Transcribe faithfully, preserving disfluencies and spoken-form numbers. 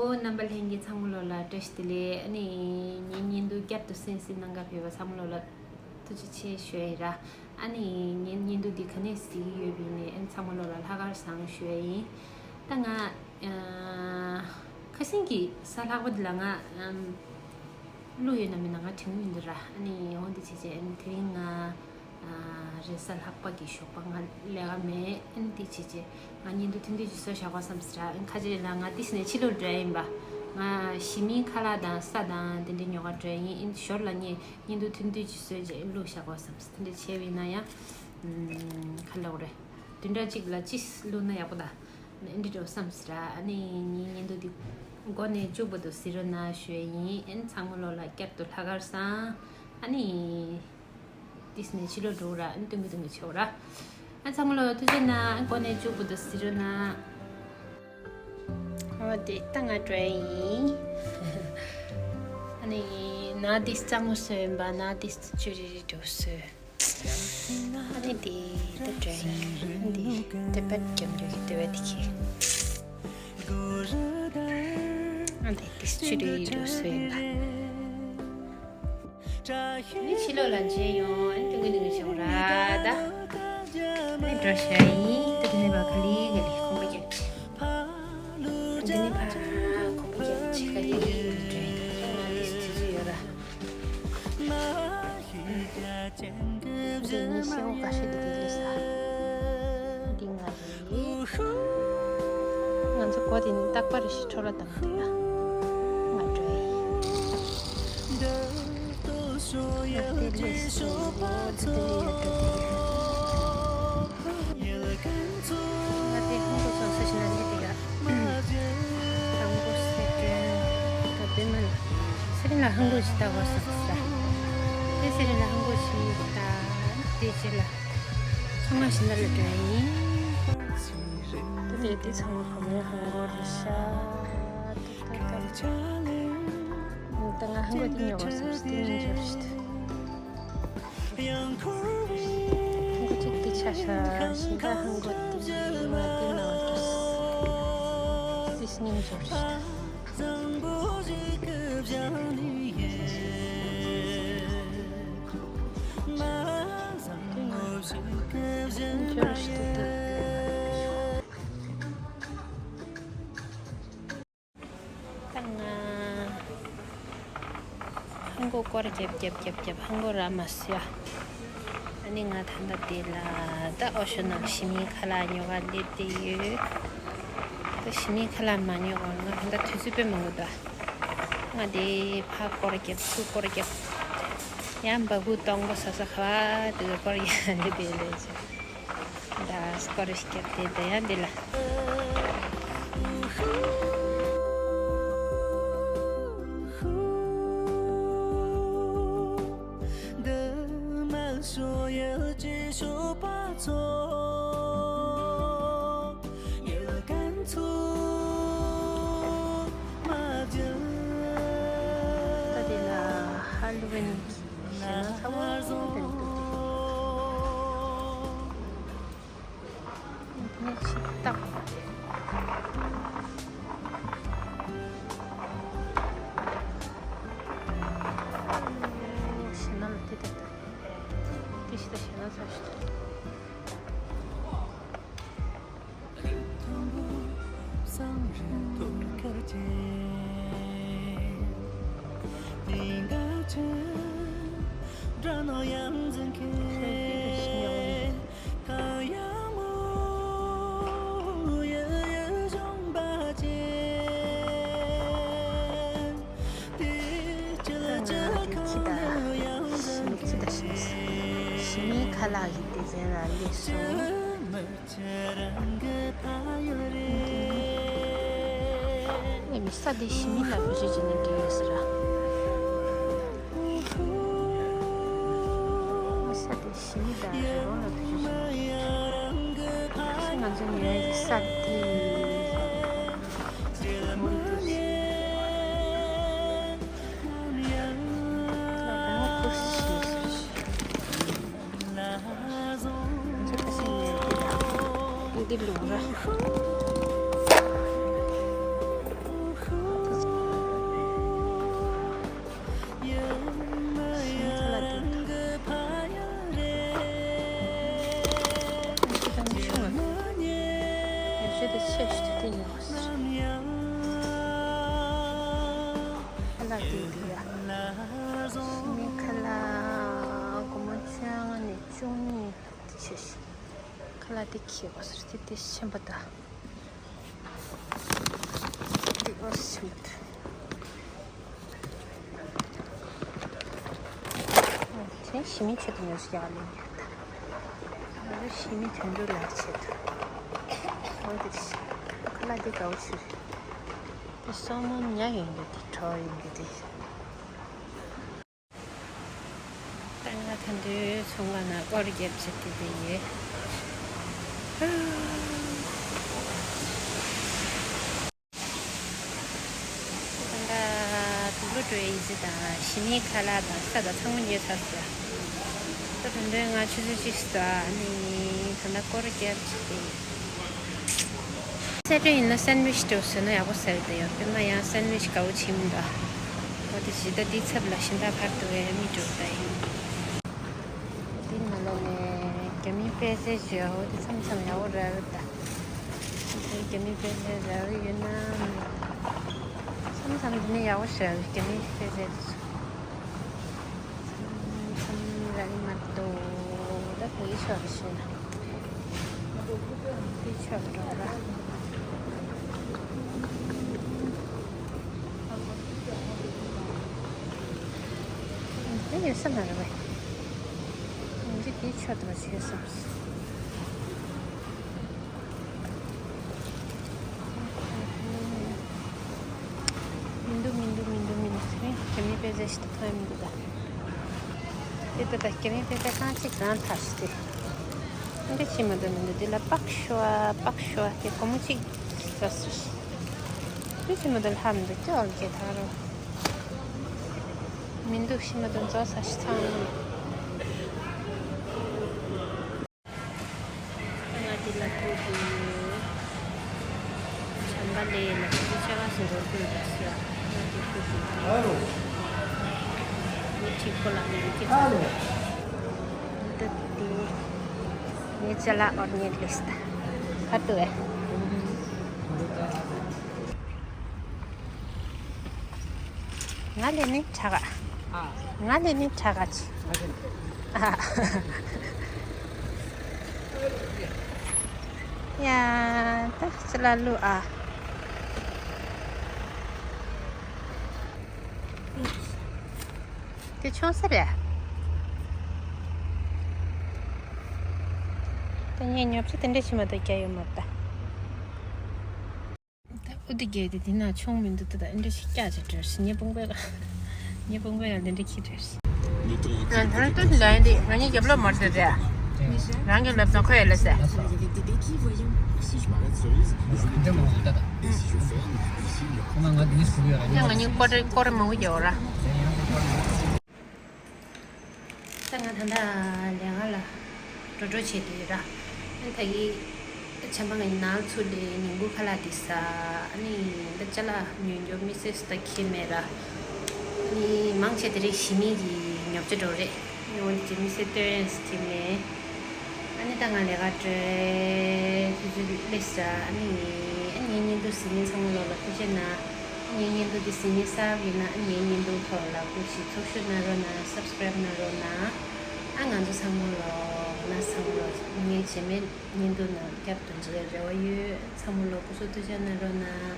ཨོ། རྣམ་པ་ལྷན་རྒྱས་ཚང་མ་ལོ་ལ་བཀྲ་ཤིས་བདེ་ལེགས། ཨ་ནི་ངའི་བརྙན་ཐུང་བསྐྱར་དུ་གསན་གཟིགས་གནང་ག་ཕེབས་པ་ཚང་མ་ལོ་ལ་ཐུགས་རྗེ་ཆེ་ཞུ་ཡ་ཡིན་ར། ཨ་ནི་ངའི་བརྙན་ཐུང་འདི་ག་ནས་གཟིགས་ཀྱི་ཡོད་པ་ཡིན་ནའི་ཨ་ནི་ཚང་མ་ལོ་ལ་ལྷག་དཀར་བཟང་ཞུ་ཡ་ཡིན། ད་ང་ཨ་ཁ་སང་གི་གཟའ་ལྷག་པ་འདི་ལ་ང་ཨམ་བླུགས་ཡོད་ན་མེད་ན་ང་དྲན་གྱི་མི་འདུག་ར། ཨ་ནི་འོ་འདི་བྱས་བྱས་ཨ་ནི་དེ་རིང་ང་ཨ་རེས་གཟའ་ལྷག་པ་གི་ཞོགས་པ་ང་ལས་ཀ་མེད། ཨ་ནི་འདི་བྱས་བྱས་ང་བརྙན་ཐུང་ཐུང་ཐུང་ཅིག་བཟོས་བཞག་གོ་བསམ་ཟེར་ར། ཨ་ནི་ཁ་ཅིག་ལ་ང་ཏིས་ནས་ཕྱི་ལོགས་འགྲོ་ཡ་ཡིན་པ། ང་ཞི་མིའི་ཁ་ལག་དང་ས་དང་དེ་འདྲའི་ཉོ་ག་འགྲོ་ཡ་ཡིན། ཨ་ནི་ཞོར་ལ་ངས་བརྙན་ཐུང་ཐུང་ཐུང་ཅིག་བཟོས་བྱས་བླུགས་བཞག་གོ་བསམ་ཟེར། དེ་འདྲ་བྱས་པ་ཡིན་ན་ཡང་ཨམ་ག་ལབ་དགོས་རེད། བདུན་ཕྲག་གཅིག་ལ་ཅིག་བླུགས་ན་ཡག་པོ་ད། འདི་འགྲོ་བསམ་ཟེར་ར། ཨ་ནི་ངའི་བརྙན་ཐུང་འདི་མགོ་ནས་མཇུག་བར་དུ་གཟིགས་རོགས་གནང་ཞུ་ཡ་ཡིན། ཨ་ནི་ཚང་མ་ལོ་ལ་བསྐྱར་དུ་ལྷག་དཀར་བཟང་། ཨ་ནི་ཏིས་ནས་ཕྱི་ལོགས་འགྲོ་ར། ཨ་ནི་ཏུང་གི་ཏུང་གི་བྱེད་ར། ཨ་ཚང་མ་ལོ་ཐུགས་རྗེ་གནང་། མགོ་ནས་མཇུག་བར་དུ་གཟིགས་རོགས་གནང་། ཨོ་དེ་ད་ང་འགྲོ་ཡ་ཡིན། ཨ་ནི་ནང་ཏིས་གཙང་མོ་བཟོས་ཡིན་པ། ནང་ཏིས་ཆུ་རི་རི་འགྲོ་བཟོས། ཨ་ནི་དེ་ད་དྲན་ཡིན། ཨ་ནི་དེ་དེ་པད་རྒྱབ་འགྲོ་གི་དེ་བས་དེ་ཁྱེད། ཨ་ནི་དེ་ཆུ་རི་རུ་སུ་ཡིན་པ། ཨ་ནི་ཕྱི་ལོགས་ལ་མཇལ་ཡོང་། ཨ་ནི་ཏུང་གི་ཏུང་གི་བྱེད་ར་ད། ཨ་ནི་འགྲོ་ཤ་ཡིན། ད་དེ་ནས་ཕར་ག་ལེ་ག་ལེ་ཁོམ་པ་རྒྱབ་ཅིག་འདི་ནས་ཕར་ཁོམ་པ་རྒྱབ་ཅིག་ག་ལེ་ག་ལེ་འགྲོ་ཡིན། ང་ལིས་དུས་ཚོད་ཡོད་ར། འདི་ནི་སེའུ་འགའ་ཤས་འདི་དེ་ལས་ས། འདི་ང་རེད། ང་ཚོ་གོ་དེ་ནི་རྟག་པར་ཞིག་འཕྲོ་བརླག་བཏང་འདུག་ཡ། ང་འགྲོ་ཡི། ང་དེ་ལས་སུ་འོ་དེ་དེ་ལས་ཡ་འགྲོ་དེ། ང་དེ་ཧང་གོ་ཚོ་ས་ཞིག་ན་ལས་དེ་ག་ཧང་གོ་སེ་ཀྲན་ད་དེ་མ་ན་སེ་རིན་ལ་ཧང་གོ་ཞིག་ལྟ་བ་ས་ས་དེ་སེ་རིན་ལ་ཧང་གོ་ཞིག་ལྟ་དེ་ཅི་ལ་ཚང་མ་ཞིག་ན་ལ་འགྲོ་ཡིན། ད་དེ་དེ་ཚང་མ་གོ་མེད་ཧང་གོ་རེད་ཤག་ད་ད་ད་ད་ང་ཧང་གོ་དེ་ཉོ་བ་ས་དེ་ཉིན་འབྱོར་ཞིག་ཧང་གོ་གཅིག་གི་ཆ་ཤ་ཤིང་ཀ་ཧང་གོ་ཏི་མ་ཏི་ན་ཏུ་སི་སྙིང་འབྱོར་ཏི་ན་འབྱོར་ཏི་ད། ད་ང་ཧང་གོ་སྐོར་རྒྱབ་རྒྱབ་རྒྱབ་རྒྱབ་ཧང་གོ་ར་མ་སོ་ཡ། ཨ་ནི་ང་ད་ལྟ་དེ་ལ་ད་ཨོ་ཤོ་ནང་ཞི་མིའི་ཁ་ལག་ཉོ་ག་སླེབས་བསྡད་ཡོད། ད་ཞི་མིའི་ཁ་ལག་མ་ཉོ་ག་ང་ད་ལྟ་དུས་ཚོད་དཔེ་མང་པོ་འདུག་ང་དེ་ཕ་སྐོར་རྒྱབ་ཚུར་སྐོར་རྒྱབ། ཡང་འབའ་ཁུག་སྟོང་པ་ཟ་ས་ཁ་བ་དུ་སྐོར་རྒྱབ་སླེབས་བསྡད་ལས་ཅི། ད་སྐོར་རེ་སྐྱབས་ཏེ་ད་ཡང་འདི་ལ། ད་འདི་ལ་ཧ་ལུ་ཝན་གྱི་ཞེ་ན་ཚ་བོ་འདི་འདུག་འདི་ནི་ཆིབས་རྟ། ཞེ་ན་ལ་དེ་ལྟ་སྟེ་ཞེ་ད་ཞེ་ན་ཚ་ཞེ་ད། ད་ང་འདི་ཁྱི་ད་ཞི་མི་ཁྱི་ད་ཞི་མི་ཞི་མིའི་ཁ་ལག་གི་སྡེ་ཚན་ལ་སླེབས་སོང་། ཨེ་མི་ས་འདི་ཞི་མི་ལ་བེད་སྤྱོད་བྱེད་ན་འགྲིག་ཡོད་ཟེར་ར། མི་ས་འདི་ཞི་མི་དང་རི་བོང་ལ་བེད་སྤྱོད་བྱེད་ན་འགྲིག་ང་ཚོ་ཉོ་ཡ་གི་ས་འདི། ལ་སྒོར་མོ་ཁུར་སི་ཞིག་ཟེར་ཞིག་ང་ཚོ་ཁ་སང་ཉོས་ཀྱི་ཡ། འདི་ལུང་ར། དེ་དེ་ཆེ་ཞིག་དེ་ཉོ་ཟེར། ཁ་ལག་དེ་དེ་ཡ། ཤི་མི་ཁ་ལག་སྒོར་མོ་བཅོ་ལྔ་ནས་བཅུ་གཉིས་དེ་ཆེ་ཞིག་ཁ་ལག་དེ་ཁྱེར་བ་ཟེར། དེ་དེ་ཆེན་པོ་ད། དེ་ཨོ་ཆེན་པོ་ད། དེ་ཞི་མི་ཆེད་དུ་ཉོས་ཡག་ལེན་ཡོད། ང་ཚོ་ཞི་མི་དོན་གྲུབ་ལགས་ཆེད་དུ། འོ་དེ་ཁ་ལག་དེ་དགའ་བོ་ཆེ་རེད། དེ་སོག་མོ་ཉ་ཡོད་འདུག་དེ་གྲོ་ཡོད་འདུག་དེ། ད་ང་ད་དུང་ཚོང་ཁང་ནང་སྐོར་རྒྱབ་བྱེད་དེ་དེ་ཡོད། ད་ལྟ་དུག་ལོག་འགྲོ་ཡི་ཟེར་དང་ཞི་མིའི་ཁ་ལག་དང་ས་དང་ཚང་མ་ཉོས་ཚར་སོང་། ད་དུང་དོན་ང་ཆུ་ཚོད་གཅིག་ཙམ་ནི་ད་ལྟ་སྐོར་རྒྱབ་བྱེད་དེ་ཡོད། སེ་ཊི་ཡིན་ན་སེན་ཝིཆ་འགྲོ་ཟེར་ན་ཡག་པོ་ཟེར་དེ་ཡོད། དཔེར་ན་ཡང་སེན་ཝིཆ་དགའ་བོ་བྱེད་མི་འདུག་འོ་དེ་གཞི་ད་འདི་ཚབ་ལ་ཤིང་རྟ་ཕར་དུ་བས་མི་འགྲོ་ད་ཡིན། འདི་ནང་ལོགས་ནས་རྒྱ་མིའི་པད་ཚལ་བརྗོད་འོ་དེ་མཚམས་མཚམས་ཡག་པོ་རག་གི་ད། འདི་རྒྱ་མིའི་པད་ཚལ་རག་གི་ཡོད་ན། མཚམས་མཚམས་འདི་ནས་ཡག་པོ་ཞིག་རག་གི་རྒྱ་མིའི་པད་ཚལ་དེ་ཚོ། མཚམས་མཚམས་རག་གི་མ་གཏོགས་ད་བོད་ཡིག་ཤོག་རེ་ཤེས་ན། བོད་ཡིག་ཤོག་འགྲོ་ར། དེ་ཡོད་ས་མ་རེད་པས། ཡིན་གྱི་དེའི་ཆོག་འདུག་བྱས་སོང་། མི་འདུག་མི་འདུག་མི་འདུག་མི་འདུག་རྒྱ་མིའི་པད་ཚལ་ཞིག་ཏུ་མཐོང་ཡ་མི་འདུག་ད། དེ་ལྟ་ད་རྒྱ་མིའི་པད་ཚལ་རྐང་གཅིག་རང་ཐག་ཞིག་སྟེ། འདི་ཕྱི་མ་འདུག་མི་འདུག་འདི་ལ་པག་ཤོ་ཨ་པག་ཤོ་ཨ་དེ་སྒོར་མོ་གཅིག་ཟ་སུ་ཞིག་འདི་ཕྱི་མ་འདུག་ལྷག་མི་འདུག་ཅི་ཨོ་ལ་སྐད་ཐག་རོ། མི་འདུག་ཕྱི་མ་འདུག་རྫོགས་ས་ཞིག་ཚང་མ། ང་འདི་ལ་ཐུག་གི་ཡོད། བྱམས་པ་ལས་ལ་ཐུག་ཆ་ག་སུ་འགྲོ་དགོས་རེད་ཟེར། ང་འདི་ཐུག་གི་ཡོད། མི་གཅིག་པོ་ལ་ངས་ཀྱི་ཚ་ལོ། འདི་དེ་ངའི་ཅ་ལག་ཨོར་ཉེར་ལིས་ད་ཧ་ཏུ་ཨེ། ང་ལས་ནི་ཁྲ་ག་ང་ལས་ནི་ཁྲ་ག་ཆི། ཨ། ཡ་ད་ཅི་ལ་ལུ་ཨ། དེ་ཆུང་ས་རེད། ད་ངས་ཉོ་ཆ་དེ་འདྲ་ཞིག་མ་གཏོགས་རྒྱག་ཡོད་མ་རེད་ད། ད་ཨུ་དི་གེ་དེ་དེ་ན་ཆུང་མི་འདུག་ད་ད་འདྲ་ཞིག་སྐྱག་ཅིག་བྲོས་ཤི་ཉེ་སྤུན་པའི་ཉེ་སྤུན་པའི་ཡང་དེ་འདྲ་ཁྱི་བྲོས་ཤི། ང་ད་ལྟ་ལ་ཡིན་དེ་ང་གཉིས་རྒྱབ་ལོག་མར་བྲོས་རེད། རང་གི་ལབ་དང་ཁོ་ཡ་ལ་ཟེར། ང་གཉིས་སྐོར་རེ་སྐོར་རེ་མང་པོ་རྒྱག་ར། ད་ང་ད་ལྟ་ལས་ཀ་ལ་འགྲོ་འགྲོ་བྱེད་དུས་ར། ཨ་ད་གི་བྱམས་པ་ང་ཡི་ནང་ཚུད་དེ་ཉིན་གུང་ཁ་ལག་དེ་ཟ། ཨ་ནི་ད་ཅ་ལག་ཉོ་རྒྱུ་མི་སེར་ད་ཁྱེར་མེད་ར། ཨ་ནི་མང་ཆེ་དེ་རིགས་ཞི་མི་གི་ཉོ་ཆ་འགྲོ་རེད། ཨ་ནི་འོན་ཏེ་མི་སེར་སྟོན་ཟེར་ཁྱེར་མེད། ཨ་ནི་ད་ང་ལས་ཀ་འགྲོ་དུས་ཚོད་སླེབས་ས། ཨ་ནི་ཨ་ནི་བརྙན་ཐུང་གཟིགས་མཁན་ཚང་མ་ལོ་ལ་ཐུགས་རྗེ་གནང་། ངའི་བརྙན་ཐུང་འདི་གཟིགས་མཁན་གསར་པ་ཡིན་ན་ཨ་ནི་ངའི་བརྙན་ཐུང་ཐོག་ལ་སྐུ་མཁྱེན་ཚོགས་ཞུགས་གནང་རོགས་གནང་། སབ་སི་ཀ་རེབ་གནང་རོགས་གནང་། ཨ་ང་ཚོ་ཚང་མ་ལོ་ན་ཚང་མ་ལོ་ངའི་རྗེས་མའི་བརྙན་ཐུང་ནང་བསྐྱར་དུ་མཇལ་བའི་རེ་བ་ཡོད། ཚང་མ་ལོ་སྐུ་གཟུགས་ཐུགས་ཅག་གནང་རོགས་གནང་།